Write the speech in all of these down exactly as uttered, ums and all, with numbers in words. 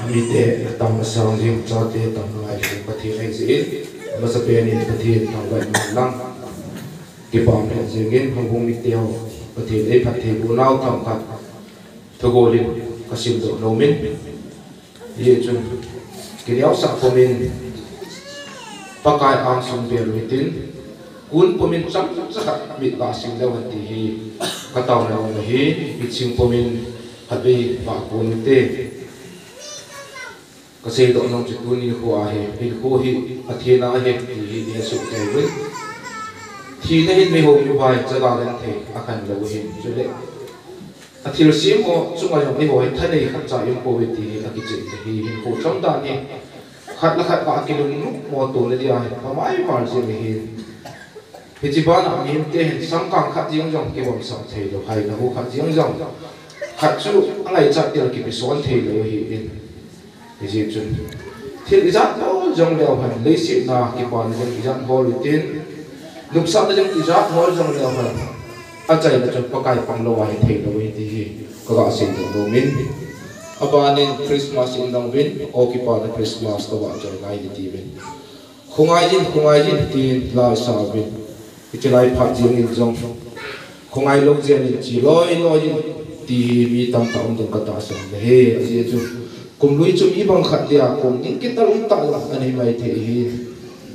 Mite tam masang jing, chate tam ngai jing, Pathen ahi jeh in, amasapen in Pathen thangvah in lang. Kipah lheh jeng in, houbung mite ho, Pathen eiphatthei boh nau themkhat, thugol in kasim doh nom in. Hijeh chun, kineosah pum in, Pakai angsung bel u hitin, kun pum in chomcha khat mit vah sing leu hen ti hi, kataona nom ahi, mit sing pum in, khatvei vah kun u hite. Kasei doh nom chu tuni nikho a hi, hinkho hi Pathen a ahi ti hi ihesoh kei uvin. Thina hin miho mipha in chaga genthei akhen lou ahin, chule athilsem ho chunga jong eiho hi thanei khatcha um pouve ti hi akicheh ahi. Hinkho chomdan hi khat le khat a kilunglut mo tona dia hi phamai val jeng ahi. Hiche bana mihemte hin sangkang khat jeng jong kibomsah thei lou, haina hu khat jeng jong, khat chu angaichat tel kipeson thei lou ahin. Hijeh chun, thil ijat bol jong leu hen, leiset a kipana jong ijat bol u hitin, nopsahna jong ijat bol jong leu hen, achaina chun Pakai pang lou a hithei lou ahi ti hi kaga sei doh nom in. Abanin Christmas in lang uvin, o kipana Christmas kavah choi ngai ding ati uvin. Khongai jin, khongai jin, tin la sa uvin. Hiche lai phat jeng in jong, khongai lou jeng in che loi loi in ti hi mi tamtah um ding katahsan ahi. Ajeh chu kum lui chu mi bang khat dia kum ding kital um tah jong ahi mai thei ahi.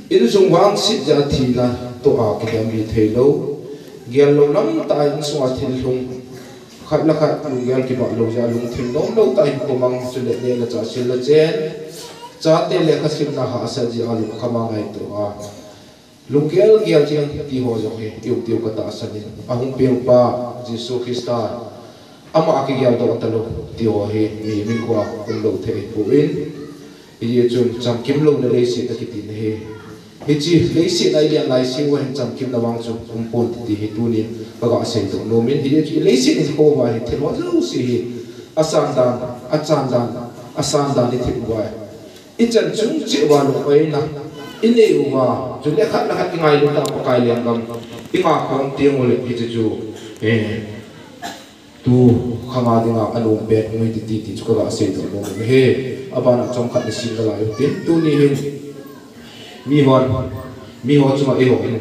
Insung vangset jeh a thina toh a kidem hi thei lou. Gel lou lam tah a insunga thil lhung, khat le khat lunggel kibah lou jeh a lungthim nom lou tah in kum mang chule neh le chah sil le chen, chate lekha simna hahsat jeh a lungkham a ngaito a, lunggel gel jeng ti ho jong hi i um diu katahsan in, ahung peng pa Jesu Christa ama a kigel doh talou ti ho hi mihem hinkho a um lou thei ahipoi. Hijeh chun chamkim louna leiset akiti na hi. Hiche leiset a i len lai seh uva hin chamkimna vang chu um ponte ti hi tunin kaga sei doh nom in, hijeh chun leiset hinkho uva hi thil ho jouse hi asan dan, achan dan, asan dan i thip uva, ichan chung cheh uva lung-oina inei uva, chule khat le khat ingailut a Pakai lenggam inga khom teng uleh hiche chu, eh, tu khang a dinga anom pen hung hi ti, ti, ti chu kaga sei doh nom ahi. Abana chomkhat ni sim nalai u hitin, tuni hin mihon, miho chunga eiho in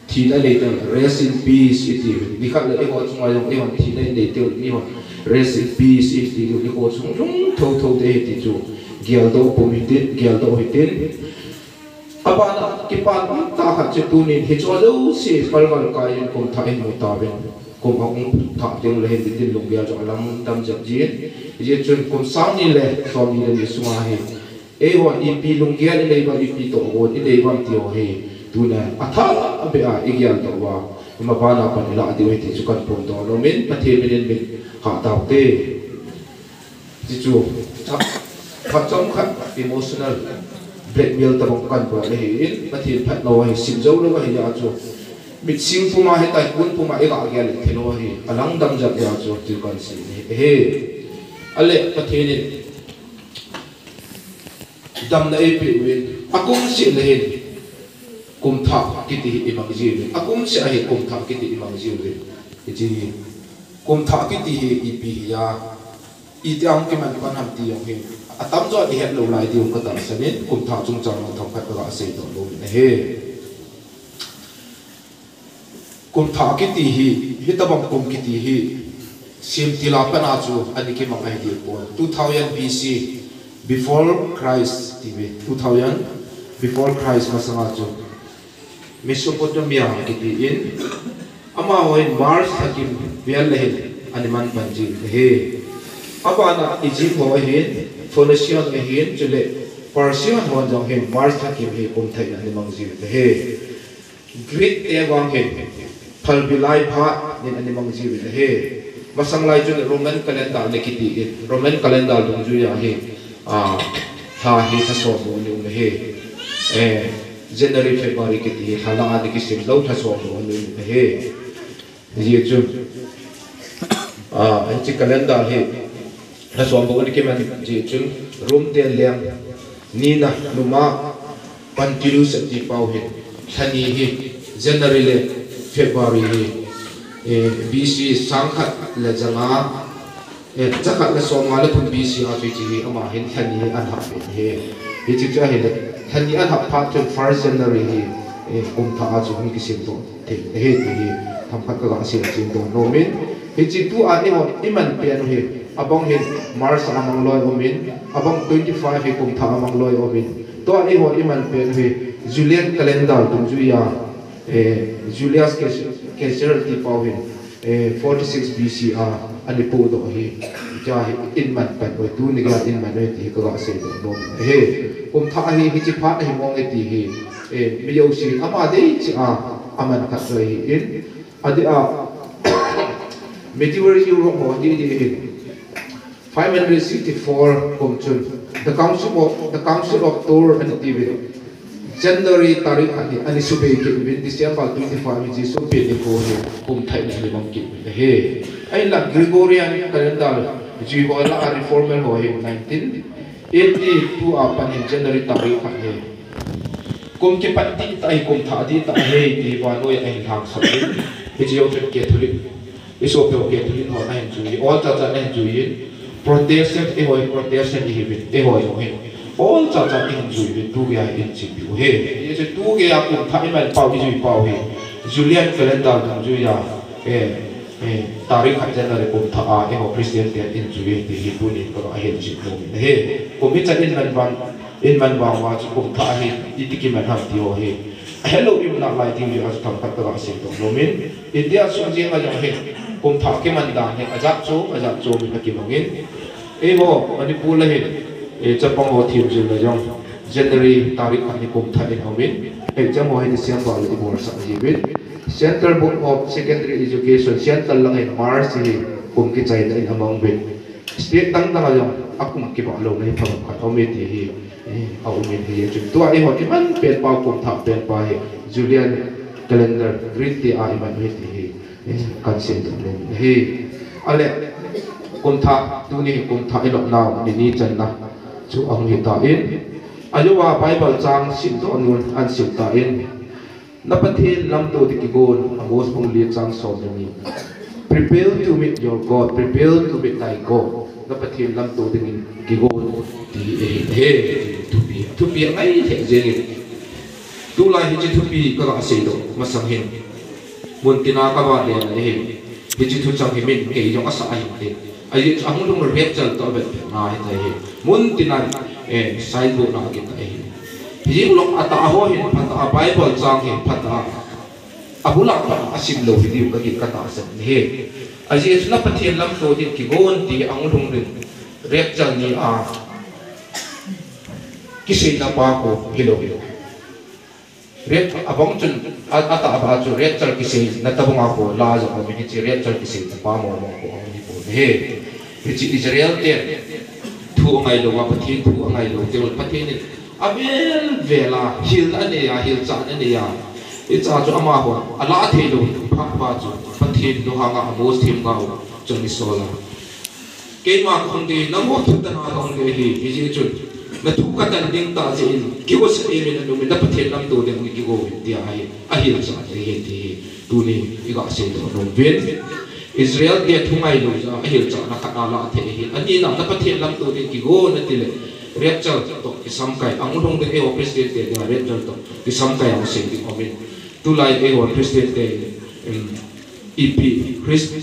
thina nei teng, rest in peace iti uvin. Nikhat le eiho chunga jong eihon thina nei teng, mihon rest in peace iti uvin, nikho chung lhung thotho te hi ti chu geldoh pum hitin, geldoh hitin. Abana kipan umtah khat chu tunin hicheho jouse palval kai in kum thah in mu tauvin. Kum ahung thah teng le hin nitin lunggel chu alang dam jep jin. Hijeh chun kum sang ni le som ni le ni sunga hi eihon ipi lunggel inei uvam, ipi tohgon inei uvam ti ho hi tunia athah beh a igeldoh uva, ama bana pan ilah diu ahi ti chu kahin phongdoh nom in, Pathen min in min hah taute. Ti chu, phat, phat chomkhat emotional blackmail tabang kahin bol ahin, Pathen phatna ho hi sim jou lou ahi a chu, mit sing puma hitai, kun puma iga gel thei lou ahi, alang dam jep jeh a chu, ti kahin sei ahi. Ale, Pathen in damna eipeh uvin, akum seh le hin kum thah kiti hi imang jiuvin, akum seh a hi kum thah kiti imang jiuvin. Hiche hi kum thah kiti hi ipi hi a, itia hung kiman pan ham ti jong hi atamjo in ihet lou lai diu katahsan in, kum thah chungchang jong themkhat kaga sei doh nom in ahi. Kum thah kiti hi, hitabang kum kiti hi, semtil a pat a chu ana kimang ahi deh pon. Two thousand B C, before Christ ti ve, two thousand before Christ masang a chu Mesopotamia kiti in, amaho hin Mars lhakim vel le hin ana man pan jiu ahi. Abana Egypt ho ahin, Phoenician ahin, chule Persian ho jong hin Mars lhakim hi kum thah in ana mang jiu ahi. Greek te vang hin phalbi lai phat in ana mang jiuvin ahi. Masang lai chun Roman calendar ana kiti in, Roman calendar dungjui a hi, a, lha hi lha som bou ana um ahi. Eh, January, February kiti hi lha lang a ana kisim lou, lha som bou ana um ahi. Hijeh chun, a, hiche calendar hi lha som bou ana kiman jeh chun, Rome te leng nina numa Pontilus ati pau hin lha ni hi, January le February hi, eh, B C sangkhat le janga Eh, chakhat le somnga le thum B C a chu hiche hi ama hin lhani ahin hap in ahi. Hiche chu ahile, lhani ahin hap phat chun first January hi, eh, kum thah a chu hung kisemdoh thei ahi ti hi themkhat kaga sei chen doh nom in. Hiche tua eihon iman pen u hi, abang hin March a mang loi um in, abang twenty-five hi kum thah a mang loi um in. Tua eihon iman pen u hi, Julian calendar dungjuiya, eh, Julius Caesar, Caesar ti pau hin, eh, forty-six B C a, ana pohdoh hi, hiche hi iman pan u, tuni geiya iman u ti hi kaga seidoh nom ahi. Kum thah hi, hiche phat ahi mong e ti hi, eh, mi jousen ama dei cheh a, aman khat chu ahi in, adeh a, medieval Europe ho didi hin, five hundred sixty-four kum chun, the Council of, the Council of Tours ana tiuvin, January tarik khat hi ana subei kit uvin, December twenty-five hi Jesu pen nikho hi kum thah in ana mang kit uvin ahi. Ahinla Gregorian calendar jui ho lah a reformer ho hi nineteen eighty-two a pat hin January tarik khat hi kum kipat dihtah ahi, kum thah dihtah ahi ti vannoi a ahin lhangsap in. Hiche jong chun Catholic, isopi ho Catholic hon ahin jui, ol chacha ahin jui in, Protestant, eiho hi Protestant ihiuvin, eiho jong hin ol chacha ihin jui uvin, tugeiya ihin chepi u ahi. Hiche tugeiya kum thah iman pau, ijui pau hi Julian calendar dungjuiya, eh, eh, tarik khat January kum thah a, eiho Christian ten ihin jui u ahi ti hi tunin kaga hil cheh nom in ahi. Kum hichan iman vang, iman vang uva chu kum thah hi iti kiman ham ti ho hi ahelou iman nalai ding jeh a chu themkhat kaga seidoh nom in. India sung jenga jong hin kum thah kiman dan hi ajat chom, ajat chom in akimang in. Eiho Manipur a hin, eh, chapang ho themjilna jong January tarik khat hi kum thah in aum in, exam ho hi December a ibolsah ahiuvin. Central Board of Secondary Education, Central lang hin March hi kum kichaina in amang uvin. State dang dang a jong akum kibah louna hi phabep khat aum e ti hi, eh, aum in, hichun tua eihon iman pen pa, kum thah pen pa hi Julian calendar, Greek te a iman u ahi ti hi, eh, kahin seidoh nom in ahi. Ahile, kum thah, tuni kum thah ilop nau ni ni channa chu ahung hitan, ajouva Bible chang simdoh nun ahin sim tan, Na Pathen lamto ding kigon, Amos bung li chang som le ni. Prepare to meet your God, prepare to meet thy God. Na Pathen lamto dingin kigon ti ahi, ahi, thupi, thupi angai lheh jengin. Tulai hiche thupi kaga seidoh masang hin, muntina kava lena ahi. Hiche thuchang hi min ngei jong asah ahin tin. Ajeh chu ahung lhung rapture toh avetpetna ahitai hi. Muntina, eh, signboard na akitah ahi. Hijing lou atah a ho hin phatah a Bible chang hi phatah a, abul a pat a asim lou hidiu kagin katahsan ahi. Ajeh chu Na Pathen lamto ding kigon ti ahung lhung ding rapture ni a kiseina pa kho hilou. Rapture, abang chun, a, atah a chu rapture kiseina tabang a kho la jong aum in, hiche rapture kiseina pa mong mong kho ahung hi pon ahi. Hiche Israel ten thu angai lou a, Pathen thu angai lou teu le Pathen in avel vel a hilna anei a, hilchahna anei a. Hiche chu amahon alah thei lou phat pa chu Pathen lunghang a Amos themgao chun asol a. Keima kahung ding, nangho thu tana kahung ding ahi, hijeh chun na thu katan ding tah jeh in, kigo sah in, anom in, Na Pathen lamto ding kigo in, tia ahi, ahilchah ahi ti hi, tuni iga seidoh nom uvin. Israel te thu ngai lou jeh a ahilchahna khat alah thei ahi. Anina, Na Pathen lamto ding kigo in ati le, rapture toh kisamkai, ahung lhung ding eiho Christian te dia rapture toh kisamkai ahung sei ding aum in. Tulai eiho Christian te, em, ipi, Christ,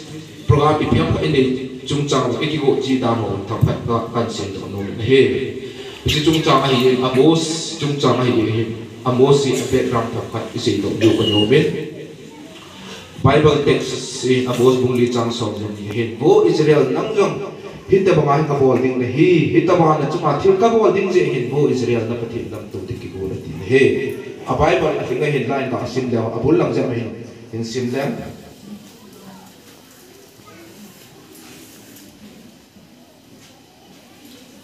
program ipi ham khat inei chungchang a ikigo ji dan ho themkhat ka, kahin seidoh nom in ahi. Hiche chungchang ahin, Amos chungchang ahin, Amos hi a background themkhat iseidoh diu kanom in. Bible text hi Amos bung li chang som le ni ahin. Vo Israel, nang jong hitobang a hin kabol ding nahi, hitobang a nachunga thil kabol ding jeh hin, vo Israel, Na Pathen lamto ding kigo in ati ahi. A Bible a lhing ahin, line ba asim leu, abul lang jep ahin, hin sim leng.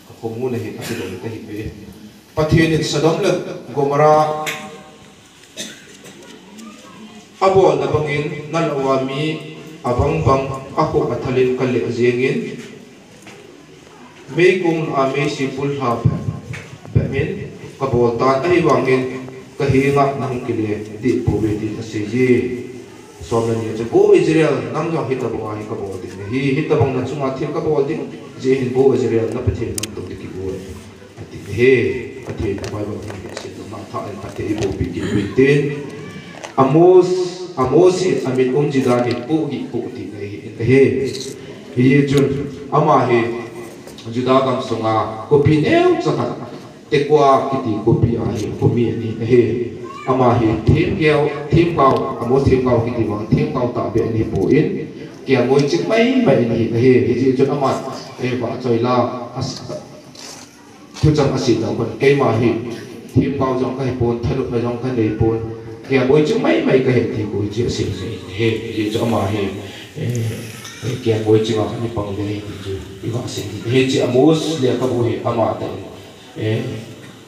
Ka khomun ahi, ka kidong ka hi ve. Pathen in Sodom le Gomorrah abolna bangin, nalou a mi abang bang akhup athal in kaleh jengin, meikong a meisi pulha bep, bep in kabol tan, ahivangin kahenga nahung kile deh pouve, tin asei e. Somleni chu, Vo Israel, nang jong hitobang a hi kabol ding nahi, hitobang na chunga thil kabol ding, hijeh hin Vo Israel, na Pathen lamto ding kigol in, ati nahi. Pathen in Bible in hi aseina thah in phatthei eiboh peh kit uvin tin. Amos, Amos hi amin um Judah in Pu hi Pu ti nahi, nahi. Hijeh chun ama hi Judah gamsunga khopi neocha khat Tekoa kiti khopi a hi khomi ahi, ahi. Ama hi themgao, themgao, Amos themgao kiti vang themgao tahbeh ahi pon, kelngoi ching maimai ahi, ahi. Hijeh chun aman, eh, vahchoi la, as-, thuchang aseina kon, keima hi themgao jong kahi pon, thanopna jong kanei pon, kelngoi ching maimai kahi ti khu hiche asei ahi. Hijeh chun ama hi, eh, kelngoi ching a ana pang le ahi ti chu iga sei ahi. Hiche Amos lekhabu hi ama tah in, eh,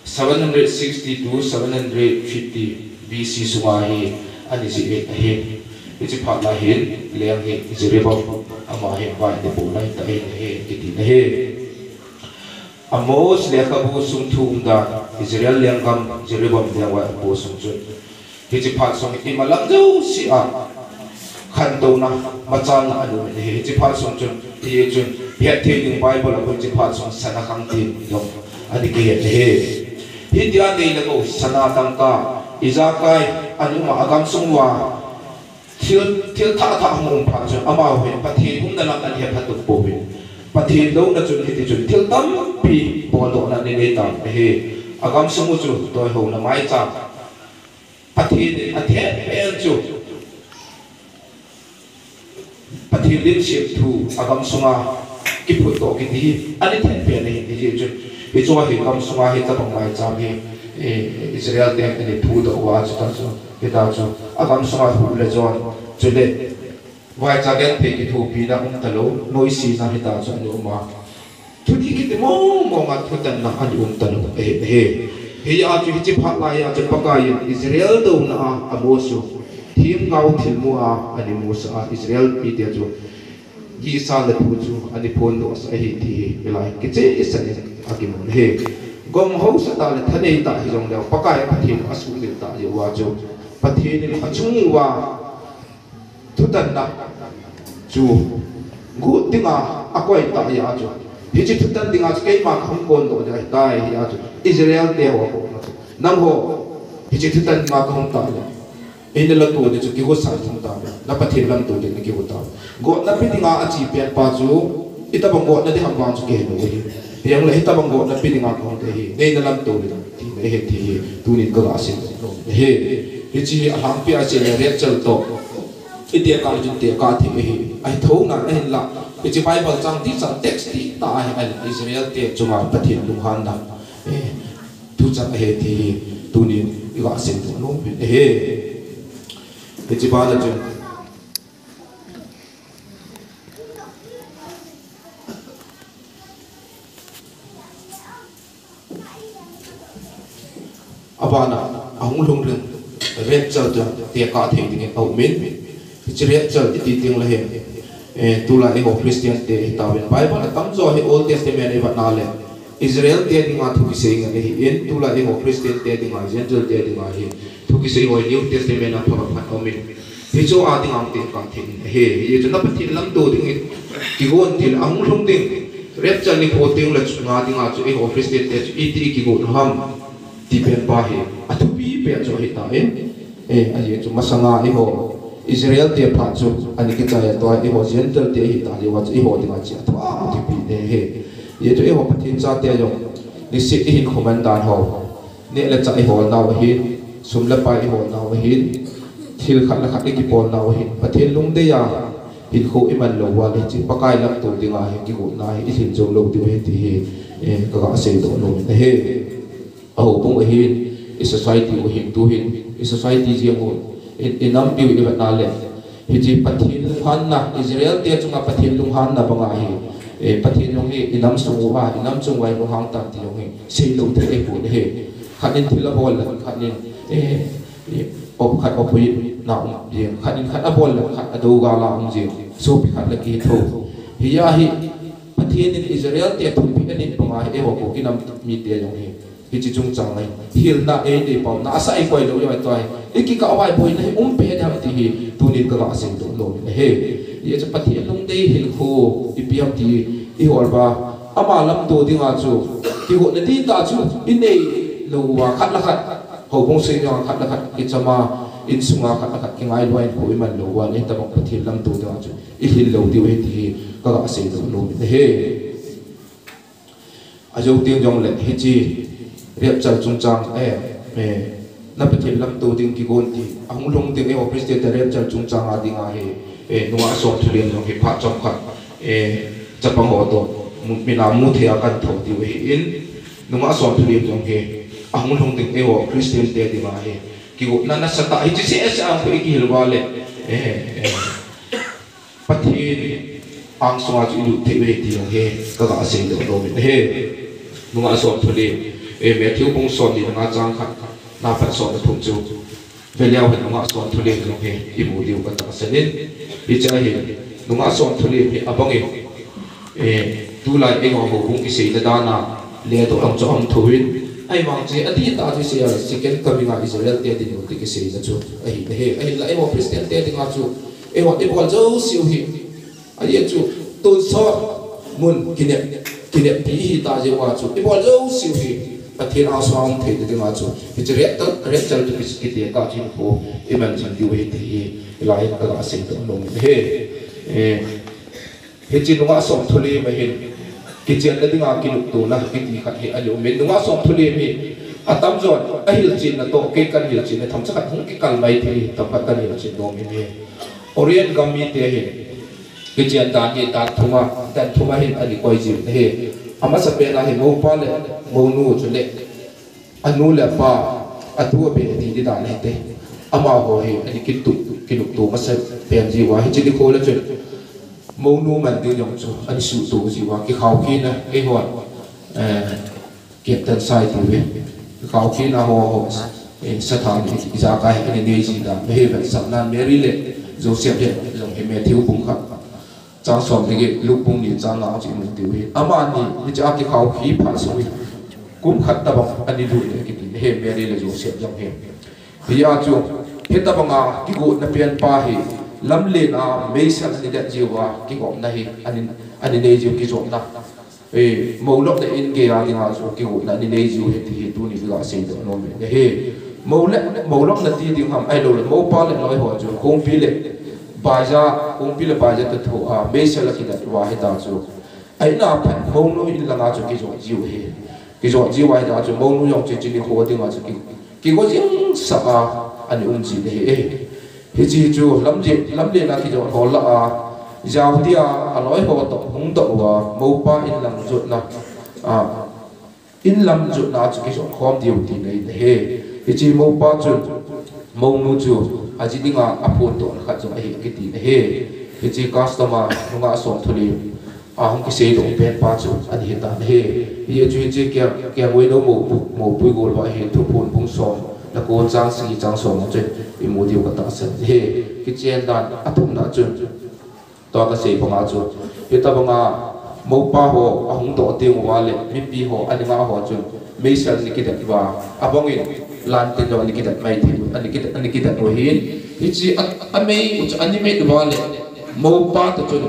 seven hundred sixty to seven hundred fifty B C sunga hi ana jih ahi. Hiche phat lai hin leng hi Jeroboam ama hi vai ana bol lai tah ahi, ahi, kiti ahi. Amos lekhabu sung thu umdan, Israel lenggam Jeroboam lengvai apo sung chun, hiche phat sung imalam jouse a khantouna, machalna ana um in ahi. Hiche phat sung chun, hichun hetthei ding Bible a kon hiche phat sung sana khang tin jong ana kihet ahi. Hitia nei le gou sana dangka, ijakai ana um a, agamsung uva thil, thil thah thah hung um phat chun, amaho hin Pathen umna lam ana hepha tup pouvin, Pathen louna chun hiti chun thil tampi boldohna ana nei tan ahi. Agamsung u chu doihouna maicham, Pathen in athet pen chu Pathen limsem thu agamsunga kiphutdoh kiti hi ana thet pen ahi, hijeh chun hiche hi gamsunga hitobang maicham hi, eh, Israel ten ana thudoh uva, chuta chu, hita chu agamsunga huh le jon, chule vaicha genthei kithopina um talou, noisena hita chu ana um a, thuti kiti mong mong a thutanna ana um talou ahi, ahi. Hijeh a chu hiche phat lai a chu Pakai in Israel douna a Amos chu themgao thilmu a ana musah a, Israel mite chu gihsahna thu chu ana phondohsah ahi ti hi hilai kichehsah in akimun ahi. Gom haosa tah le thanei tah hijongleu, Pakai a Pathen asuhmil tah jeh uva chu Pathen in achung uva thutanna chu got dinga akoi tah jeh a chu, hiche thutan dinga chu keima kahung kondoh ding ahitai, hijeh a chu Israel te ho akouna chu, nangho hiche thutan dinga kahung tah le, eina lamto ding chu kigotsa hung tauve, na Pathen lamto ding nakigo tauve. Gotna pe dinga ache pen pa chu, itobang gotna ding ham vang chu kihe lou ahi. Hijongle hitobang gotna pe dinga kahung te hi, neina lamto ding tina ahi ti hi tunin kaga seinom ahi. Hiche hi alhangpi a chu rapture toh itekah le chun tekah thei ahi. Ahi thounan ahinla, hiche Bible chang tichah text tihtah ahi, ahinla Israel te chunga Pathen lunghanna, eh, thuchang ahi ti hi tunin iga seinom ahi. Hiche bana chun abana ahung lhung ding rapture chu tekah thei dingin aumin. Hiche rapture iti tengle hin, eh, tulai eiho Christian te hitauvin, Bible atamjo hi Old Testament ivet na le Israel te dinga thu kisei ngen ahin, tulai eiho Christian te dinga, Gentile te dinga hi thu kisei ho New Testament a phabep khat aumin. Hiche a dinga tekah thei in ahi. Hiche chu na Pathen lamto dingin kigon til ahung lhung ding rapture nikho tengle chunga dinga chu eiho Christian te chu iti kigon ham ti pen pa hi athupi pen chu ahitan. Eh, ahi chu masanga eiho Israel te phat chu ana kichai a, tua eiho Gentile te ahita jeh uva chu eiho dinga chu athua athupi ding ahi. Hiche chu eiho Pathen chate jong niseh ihin khoman dan ho, neh le chah iholnau ahin, sum le pai iholnau ahin, thil khat le khat ikipolnau ahin, Pathen lungdei a hinkho iman lou uva le hiche Pakai lamto dinga hi kigotna hi ilhin jou lou diu ahi ti hi, eh, kaga seidoh nom in ahi. Ahoubung u ahin, i society u ahin, tuhin i society jeng u, i, i nampi u ivet na le, hiche Pathen lunghanna, Israel te chunga Pathen lunghanna banga hi, eh, Pathen jong hi i nam sung uva, i nam chung uva eilunghang tan ti jong hi seilou thei ahipon ahi. Khat in thil abol le khat in, eh, eh, op khat op hui na um jeng, khat in khat abol le khat adou gal a um jeng, sopi khat le kithou. Hia hi Pathen in Israel te athupi anei banga hi eiho Kuki nam mite jong hi Hiche chungchang a hin hilna, ei nei pau na, asah ei koi lou jong ahi tua hi. I kikah uva boina hi um peh ding ham ti hi tunin ka ga sei doh nom in ahi. Hijeh chun Pathen lungdei hinkho ipi ham ti i hol uva, ama lamto dinga chu kigotna dihtah chu i nei lou uva, khat le khat, houbung sung a khat le khat kichama, insunga khat le khat kingailua hinkho i man lou uva, hitabang Pathen lamto dinga chu i hil lou diu ahi ti hi ka ga sei doh nom in ahi. Ajou teng jongle hiche rapture chungchang, eh, eh, na Pathen lamto ding kigon ti, ahung lhung ding eiho Christian te rapture chungchang a dinga hi, eh, nungah Somthulem jong hi phat chomkhat, eh, chapang ho toh mu, mina mu thei a kan thou diu ahin, nungah Somthulem jong hi ahung lhung ding eiho Christian te dinga hi kigotna nasatah hiche sehseh a hung kihil uva le, eh, eh, Pathen angsunga chu i lut thei uve ti jong hi ka ga sei doh nom in ahi. Nungah Somthulem, eh, Matthew bung somni le nga chang khat na pat somthum chu ve leu hen nungah Somthulem jong hi i mu diu ka tahsan in. Hiche a hin nungah Somthulem hi abang in, eh, tulai eiho houbung kiseina dan a le toh ang chu aum thou in, ahivang chu adihtah chu isei a le second coming a Israel te dinmun te kiseina chu ahi ahi. Ahinla eiho Christian te dinga chu eiho i bol jouseu hi, ajeh chu tonsot mun kinep, kineppi ihi tah jeh uva chu i bol jouseu hi Pathen angsunga um theina dinga chu hiche rapture, rapture chu ki, kiti tah chu hinkho i man jing diu ahi ti hi hilai a ka ga sei doh nom in ahi. Eh, hiche nungah Somthulem a hin kichenna dinga kinoptona kiti khat hi ana um in, nungah Somthulem hi atamjon ahilchenna toh kei kan hilchenna themcha khat hung kikal mai thei, tam khat kan hilchen nom in ahi. Orient gam mite hin kichen dan hi dan thum a, dan thum a hin ana koi jiu ahi. Amasapen a hi mopa le mounu chule anu le apa, atu abe ti di dan ahi te. Amaho hi ana kintup, kinopto masapen jiu a, hiche nikho le chun mounu man ding jong chu ana suhto jiu a, kikhaukhenna, eihon, eh, Captain Sai ti uve, kikhaukhenna ho, ho, eh, sathang ijakai ana nei ji dan ahi. Vetsahnan Mary le Joseph hi jong hi Matthew bung khat chang som le get, Luke bung ni chang nga chu i mu diu ahi. Amani hiche a kikhaukhe phat sung hi kum khat tabang ana lut le kiti ahi, Mary le Joseph jong hi. Hijeh a chu hitabanga kigotna pen pa hi lamlen a meisel ana det jiu a kigopna hi ana, ana nei jiu, kijopna, eh, moulopna in gei a dinga chu kigotna ana nei jiu ahi ti hi tuni ka ga sei doh nom in ahi. Mou le, moulopna ti ding ham, ahilouleh mopa le loi ho chu kongpi le baija, kongpi le baija toh thua meisel a kidet uva ahitah chu, a in a phat mounu in langa chu kijot jiu ahi. Kijot jiu ahitah chu mounu jong chu hiche nikho dinga chu ki, kigo jingsah a ana um ji ahi. Hiche chu lamlen, lamlen a kijot ho lah a, Jahudi a aloi ho toh hung doh uva mopa in lang jotna, a, in lam jotna chu kijot khom diu tina ahi. Hiche mopa chun mounu chu aji dinga aphondohna khat jong ahi kiti ahi. Hiche custom a nungah Somthulem a hung kiseidoh pen pa chu ana hitan ahi. Hijeh chun hiche Keng, Kengoi nou mou, moupui gol uva hi Thuphon bung som le ko chang sagi chang som a chun i mu diu ka tahsan ahi. Kichen dan athumna chun tua ka sei banga chu, hitabanga mopa ho ahung doh teng uva le mipi ho ana ngah ho chun meisel ana kidet uva, abang in lantin jong ana kidet mai thei, ana kidet, ana kidet u ahin. Hiche a, amei u chu ana met uva le mopa toh chun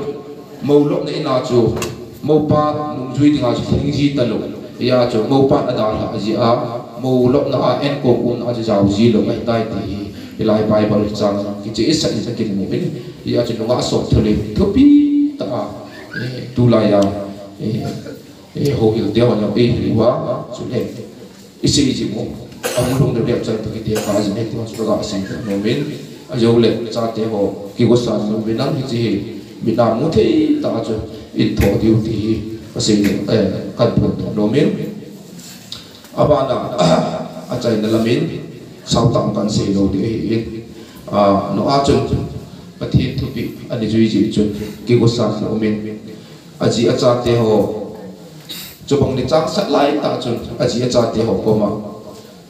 moulopna in a chu mopa nungjui dinga chu thing ji talou. Hijeh a chu mopan adalhah jeh a moulopna a enkol umna a chu jao ji lou ahitai ti hi hilai Bible chang kichehsah in akimu in. Hijeh a chu nungah Somthulem thupi tah a, eh, tulai a, eh, eh, houhil te hon jong eihil uva, chule isei jing u, ahung lhung ding rapture toh kiti a kha jing ahi ti jong chu ka ga sei doh nom in, ahilouleh chate ho kigosan nom in, hiche hi mit a mu thei tah a chu in thoh diu ti hi ka sei doh, eh, kan phondoh nom in. Abana, achaina lam in, sao tah kan sei lou ding ahin, ah, nungah chun Pathen thupeh ana jui jeh chun kigosan nom in, aji achate ho, chubang ni changsat lai tah chun aji achate ho koma,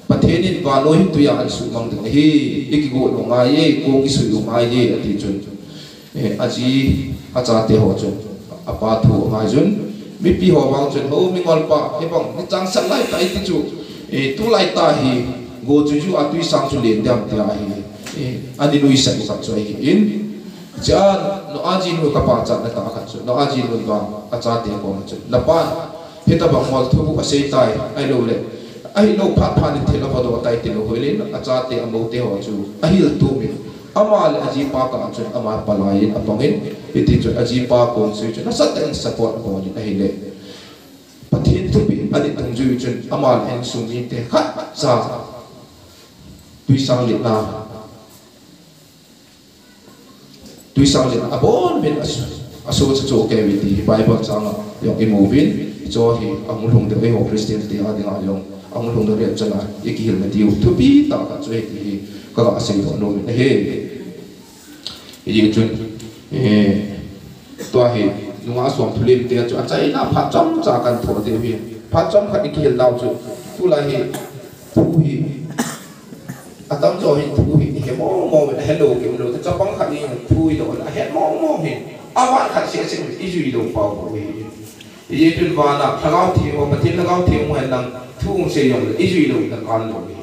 Pathen in vannoi hi tui a ana suhmang ding ahi, i kigot u ngai e, kong i sui u ngai e, ati chun, eh, aji achate ho chun apa thu angaijun, mipi ho vang chun, ho mingol pa, hibang ni changsat lai tah iti chu, Eh, tulai tah hi, go chu ju a tuisang chu len diam tia hi, eh, ani nuisat u khat chu ahi in. Chia, Noah jinu kapachatna tah khat chu, Noah jinu vang, achate koma chu. Napan, hitabang mol thu asei tai, ahilou le. Ahilou phat phat in thil avodoh tai tilou hoilin, achate amoute ho chu, ahil tumin. Ama le ajipa kah chun, ama palai in apangin, hiti chun ajipa kong sui chun, nasatah in support abol in ahile. Pathen thupeh ading dungjui chun ama le insung mite khatcha tuisang letna, tuisang letna abon min aso, aso cha cho kei uve ti hi Bible chang a jong imu uvin, hicho hi ahung lhung ding eiho Christian te ading a jong ahung lhung ding rapture a ikihilna diu thupi tah khat chu ahi ti hi kaga seidoh nom in ahi. Hijeh chun, eh, tua hi, nungah som thulim te chu achaina phat chomcha kan thoh diu hi. Phat chomkhat ikihil nau chu, tulai hi, thu hi, atamjo hin thu hi, ihe mong mong, ahelou kium lou, chapang khat in thu hi doh, ahet mong mong hin, avat khat seh seh, ijui lou pau bou hi. Hijeh chun vana, Lhagao Theng ho, Pathen Lhagao Theng ho henlang, thu hung sei jongle, ijui lou, nakal lou hi.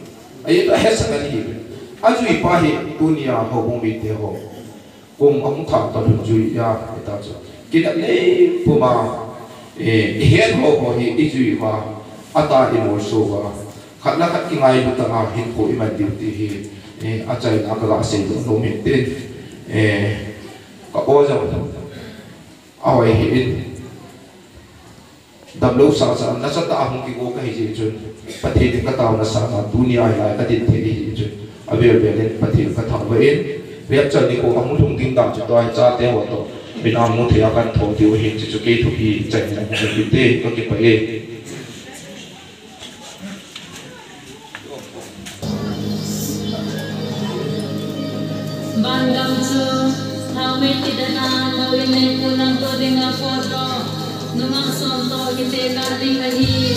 Ajeh chu ahetsah ahi. Ajui pa hi, tunia houbung mite ho. Kum ahung thah tah lhun jui a, hita chu. Kinep nei puma, eh, ihet ho ho hi, ijui uva, atah imolso uva. Khat le khat kingailu tah a, hinkho iman diu ti hi, eh, achaina kaga seidoh nom in tin, eh, ka-o jong. Ahoi hih in. Damlou sasa, nasatah a hung kigo kahi jeh chun, Pathen in kataona sanga, tunia hilai kadin thei ahi jeh chun, avel vel in Pathen kathangvah in, rapture nikho ahung lhung ding dan chu tua hi chate ho toh, min amu thei a kan thoh diu ahin, chuchu kei thupi chan in hung kit te, kakipah e. Vangam chu, thaomei kidana, moin neipu nangto dinga potdoh, nungah som toh kitekah ding ahi.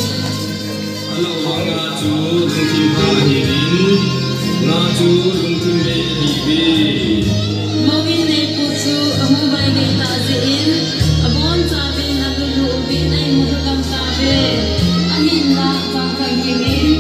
Alah vanga chu lungthim pha ahiuvin, nga chu lungthim bei ahiuve. Moin neipu chu ahung vaigei tah jeh in, abonchauvin alulu uvin eimu lhagam tauve, ahinla changkhat gim in.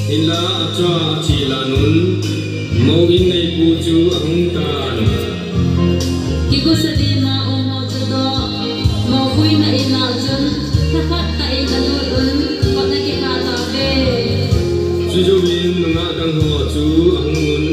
Hinla acha athi la nun, moin neipu chu ahung tan. Kigusa dima um ho chutoh, mou puina in a chun, thakhat tah in alut un, kot akikha tauve. Chujouvin nungah dang ho chu ahung un.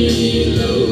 Lou